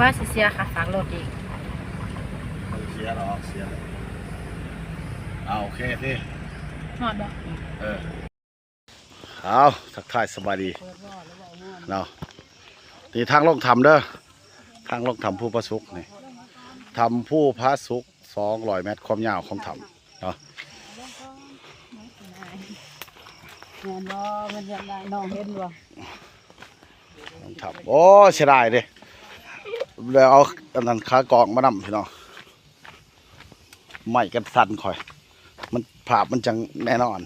ວ່າຊິເສຍຄ່າຝາກລົດອີກ. ເສຍດອກ ເສຍດອກ. ເອົາ ໂອເຄຕິ. ຮອດບໍ່? ເອີ. ເອົາ ທັກທາຍສະບາຍດີເນາະ. ນີ້ທາງລົງຖ້ຳເດີ ທາງລົງຖ້ຳພູຜາສຸກນີ້ ຖ້ຳພູຜາສຸກ ສອງຮ້ອຍແມັດຄວາມຍາວຂອງຖ້ຳເນາະ. ແມ່ນບໍ່? ມັນຢາກໄດ້ ນ້ອງເຫັນບໍ່? ຖ້ຳ ໂອ້ຍ ເສຍດາຍເດ້ ແລ້ວເອົາອັນນັ້ນຂາກອງມານຳ ພີ່ນ້ອງ. ໄມ້ກັນສັ່ນຂ້ອຍ ມັນ ພາບມັນຈັ່ງແນ່ນອນ.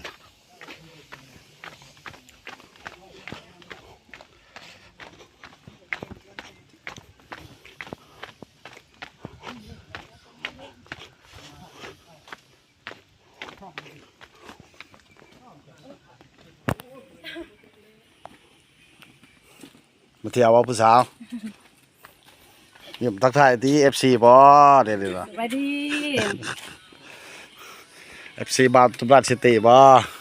ມາທ່ຽວບໍ່ຜູ້ສາວ? ຍິ້ມທັກທາຍຕິ ເອັຟຊີບໍ່? ດຽວນີ້ນະ ສະບາຍດີ ເອັຟຊີ ບ່າວຕຸບລານຊິຕີບໍ່?